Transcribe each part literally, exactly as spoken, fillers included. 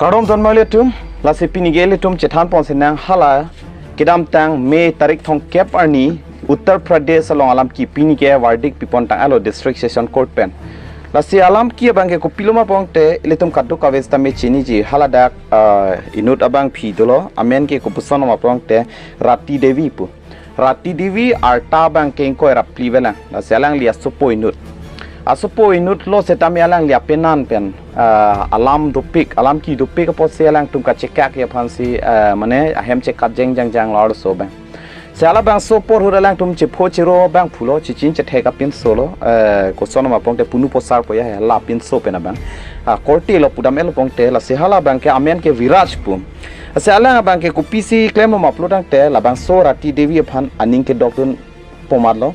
Kardom don marli atum, lasi pini ke ilitum chethan ponsi nang hala kedamtang May tarik thomkep arni Uttar Pradesh along alam ke pini ke verdict pipon tang alo District Session Court pen. Lasi alam ke abang ke kopilo ma pulote ilitum kadokave sitame chiniji, haladak ah, inut abangpi dolo, amen ke kopuson ma pulote Rati Devi pu. Rati Devi arta abang ke ingkoi ra phli avelang. Lasi alangli asopo inut. Asopo inut lo sitame alangli apenan pen ah, alam dopik, alam ke dopik apotsi alangtum kachekak aphansi ah, mane ahem chekat jengjang jang lo arloso abang. Si halabangso apor ahut alangtum chepho chero abang pulo, chechin chethek apinso lo, eh, koson ma pulote punu posar po ya, hala apinso pen abang. Ah, korte lo pudam-et lo pulote, lasi hala abang ke amen ke Viraj pu. Si alang abang ke kopisi klemlo ma pulo tangte, labangso Rati Devi aphan aning kedokdun pu amat lo.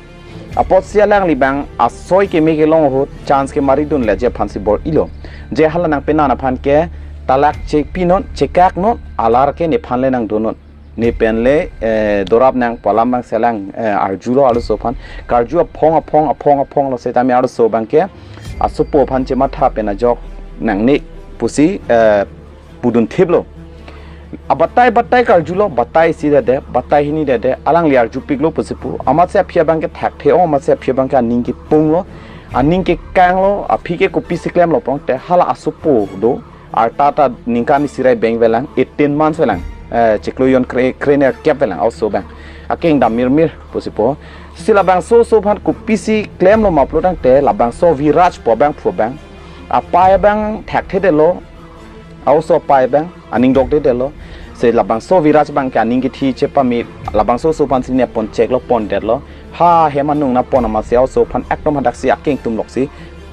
Apotsi alangli abang asoi keme kelong ahut chance kemaridun leji aphansi bor-ilo. Je hala nangpenan aphan ke talak chepinon, chekaknon, alar ke nephan le nangdonon. Nepen le eh, dorap nang pu alam abang si alang eh, arjulo arloso aphan. Karju aphong aphong aphong aphong lo sitame arloso abang ke asopo aphan chematha pen ajok nangne pusi eh, pudun thiplo. Abatai batai karjulo, batai isi dede, batai hini dede, alangli arjupiklo pusi pu. Amatsi aphi abang ke thakthe-ong, amatsi aphi abang ke aning kepunglo, aning kekanglo, aphi ke kopisi klemlo pulote hala asopo do. Arta ta ningkan isi ra beng avelang, eighteen months avelang. Eh, chiklo jon kre-, krenerkep avelang, arloso abang. Akeng dam mirmir pusi pu. Si labangso oso aphan kopisi klemlo ma pulo tangte, labangso Viraj pu abangphu abang. Apei abang thakthedetlo, arloso apei abang, aning dokdedetlo. Si labangso Viraj abang ke aning kethi chepame, labangso oso aphansi nep pon cheklo pondetlo. Ha hem anung nangpon amatsi arloso aphan ekdom hadaksi akeng tum loksi.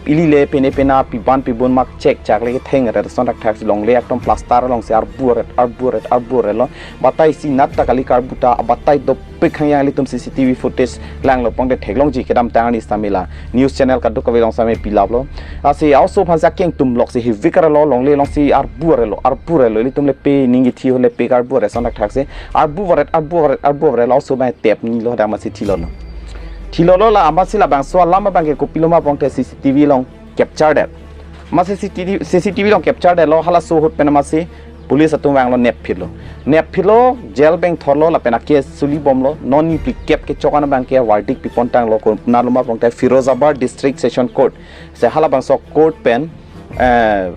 Ili le pene pena piban pibun mak chek chak le ketheng ret ason thakthak si longle ekdom plaster alongsi arbu aret, arbu aret, arbu aret lo. Batai isi nat ta kali karbu ta, abatai dopik hangyang ilitum C C T V footage langlo pulote theklongji kedamtang arni sitame la news channel kadokave along sitame pilaplo. Lasi arloso aphansi akeng tum loksi hivik aret lo, longle alongsi arbu aret lo, arbu aret lo, ilitum le pe ning kethi ahut le pe karbu aret ason thakthak si arbu aret, arbu aret, arbu aret lo, arloso abang tep ni lo, hadak amatsi thilo lo. Thilo lo la amatsi labangso alam abang ke kopilo ma pulote C C T V along capture det. Amatsi C C T V, C C T V along capture detlo, halaso ahut pen amatsi police atum vanglo nepphitlo. Nepphitlo, jail beng thorlo, lapen a case suli bomlo, non ni phlikep kechok an abang ke verdict pipon tanglo, konat lo ma pulote Firozabad District Session Court. Si halabangso court pen eh,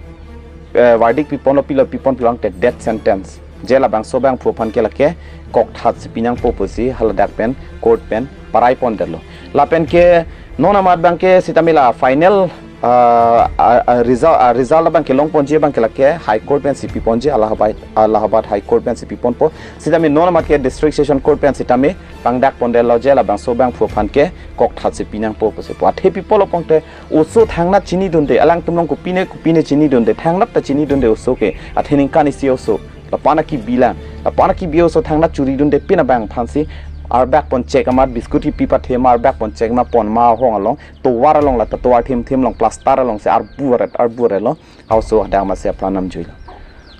eh, verdict piponlo, pilo pipon pulote death sentence. Je labangso abangphu aphan ke lake kokthat si pi nangpo pusi haladak pen court pen parai pondetlo. Lapen ke non amat abang ke sitame la final ah, ah, ah, result, ah, result abang ke long ponji abang ke lake High Court pensi piponji, Allahabad, Allahabad High Court pensi piponpo. Sitame non amat ke District Session Court pen sitame pangdak pondetlo je labangso abangphu aphan ke kokthat si pi nangpo pusi pu. Athe pipolo pulote oso thangnat chinidunde, alangtum along kopine kopine chinidunde, thangnat ta chinidunde oso ke, athe ningkan isi oso, lapu-an akibi lang, lapu-an akibi oso thangnat churidunde pin abang aphansi arbak pon chek amat, biscuit kipi pathe ma arbak pon chek ma pon ma ahong along, tovar along, la ta tovar thim thim along, plaster alongsi arbu aret, arbu aret lo, arloso hadak amatsi apran namjuilo.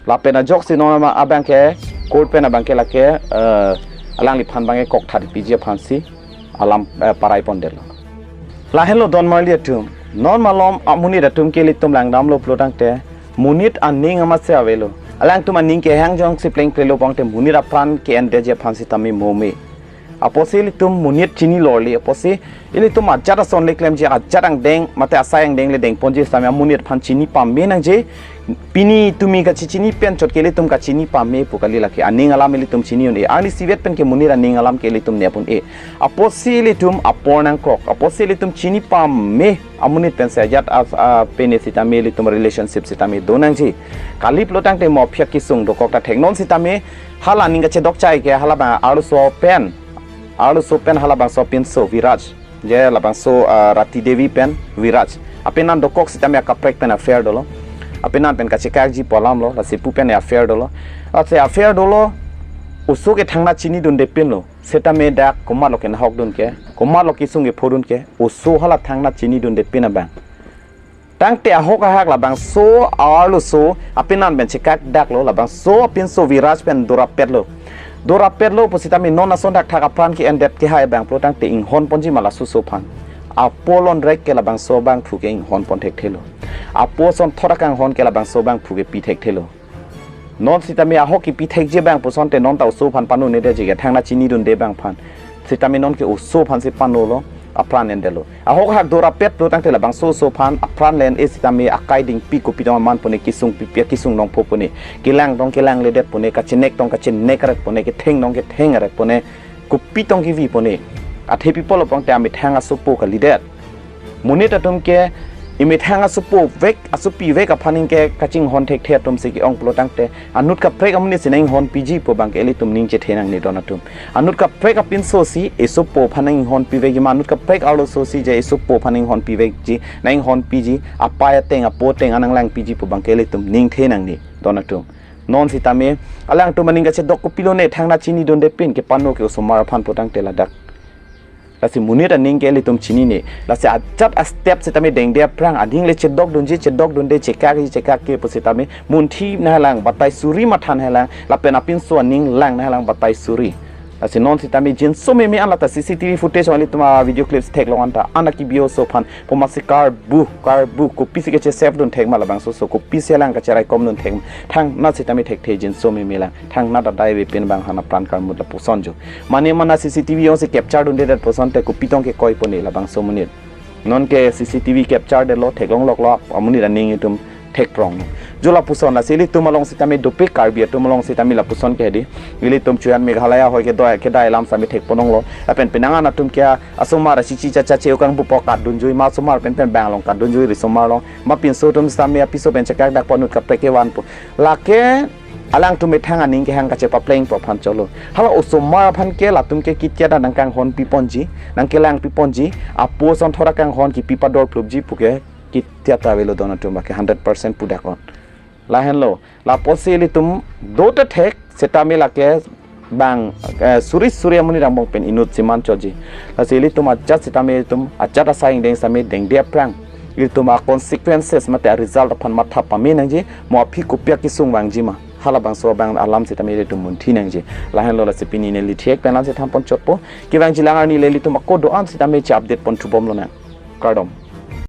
Lapen ajoksi non amat abang ke, court pen abang ke lake, eh, alangliphan abang ke kokthat piji aphansi alam eh, parai pondetlo. Lahenlo don marli atum, non malom amonit atum ke ilitum langdamlo pulo tangte, monit aning amatsi avelo. Alangtum aning kehang jongsi plengplelo pulote monit apran ke-endetji aphan sitame mo me. Apotsi ilitum monit chini lorle, apotsi ilitum ajat ason le klemji, ajat angdeng, mate asai angdeng le deng ponji sitame amonit aphan chini pame nangji. Pini tumi kachechini pen chot ke ilitum kachini pame pu kali, lake aning alam ilitum chini un-e. Arnisi vet pen ke monit aning alam ke ilitum nep un-e. Apotsi ilitum apor nangkrok, apotsi ilitum chini pame amonit pensi ajat a, a, pene sitame ilitum relationship sitame do nangji. Kali pulo tangte mo aphi akesung dokok ta theknon sitame hala aning kachedok chai ke hala abang arloso pen, arloso pen halabangso apinso Viraj. Je labangso ah, Rati Devi pen Viraj. Apenan dokok sitame akaprek pen affair dolo. Apenan pen kachekakji pu alam lo, lasi pu pen affair dolo. Lasi affair dolo, oso ke thangnat chinidunde pinlo. Sitame dak komatlo ke nahokdun ke, komatlo kesung kephodun ke, oso hala thangnat chinidunde pin abang. Tangte ahok ahak labangso arloso apenan pen chekakdaklo, labangso apinso Viraj pen dorapetlo. Dorapetlo pusitame non ason thakthak apran ke-endet kehai abang pulo tangte inghon ponji ma laso oso aphan. Apo alonrek ke labangso abangphu ke inghon pon thekthelo. Apo asonthot akanghon ke labangso abangphu ke pi thekthelo. Non sitame ahok kipi thekji abang pusonte non ta oso aphan pano ne detji ke, thangna chinidunde abang aphan. Sitame non ke oso aphan si pano lo, apran endelo. Ahok hak dora pet lo tangte labangso oso aphan apran le-en-e sitame akai dingpi, kopi tong aman pone, kesung pipi kesung nong po pone, kelang tong kelangledet pone, kachenek tong kachenek arek pone, ketheng tong ketheng arek pone, kopi tong kevi pone. Athe pi pulo pangte amethang asopo kalidet. Monit atum ke emethang asopo vek, asopi vek aphan ningke kachinghon thekthe atum si ke-ong pulo tangte, anut kaprek amonit si nanghonpiji pu abang ke ilitum ning chethe nangne don atum. Anut kaprek apinso si esopo aphan nanghonpi vekji ma, anut kaprek arloso si je esopo aphan nanghonpi vekji, nanghonpiji, apei ateng apo ateng an nanglangpiji pu abang ke ilitum ning the nangne don atum. Non sitame alangtum aning kachedok kopilo ne, thangna chinidunde pen kepano ke osomar aphan pu tangte ladak. Lasi monit aning ke ilitum chinine. Lasi ajat a-step sitame dengde aphrang aning le chedokdunji, chedokdunde, chekakji, chekakji pu sitame munthi nanglang, batai suri matha nanglang, lapen apinso aning lang nanglang batai suri. Lasi non sitame jinso meme an lata C C T V footage along ilitum a-video clips theklong anta, anak kibi oso aphan pu masi karbu, karbu, kopisi kache-save dun thek ma labangso oso, kopisi lang kacheraikom dun thek ma, thangnath sitame thekthe jinso meme lang, thangnath adai ave pen abang aphan apran karmut lapuson jo. Mane mana C C T V along si capture dundedet pusonte kopi tong kekoi pone labangso amonit. Non ke C C T V capture detlo, theklong loklo, amonit aning itum thekprong. Jo lapuson, lasi ilitum along sitame dopik, Karbi atum along sitame lapuson ke hedi. Ilitum chuyan Meghalaya ahoi kedoi kedai alam sitame thekponlonglo. Lapen penang an atum ke asomar achichi chacha che-o kangbupo, katdunjui ma asomar pen pen bang along katdunjui, ri asomar along. Ma pinso atum sitame apiso pen chekakdakpo, anut kaprek kevanpo. Lake alangtum methang aning kehang kachepaplengpo aphan cholo. Hala osomar aphan ke latum ke kitya ta nangkanghonpiponji, nangkelangpiponji, apo ason thora kanghon kipi padorplupji pu ke kitya ta avelo don atum, ba ke hundred percent pudakon. Lahenlo, lapusi ilitum dote thek, sitame lake bang, eh, suri suri amonit angbong pen inut siman choji. Lasi ilitum ajat sitame, ilitum ajat asai ingdeng sitame dengde aphrang, ilitum a-consequences mate a-result aphan matha pame nangji, mo aphi kopi akesung vangji ma, halabangso abang alam sitame ilitum munthi nangji. Lahenlo, lasi pini neli thek pen la-an si thanpon chotpo. Kevangjilang arni le ilitum ako do-an sitame che-update pon thubom lonang. Kardom.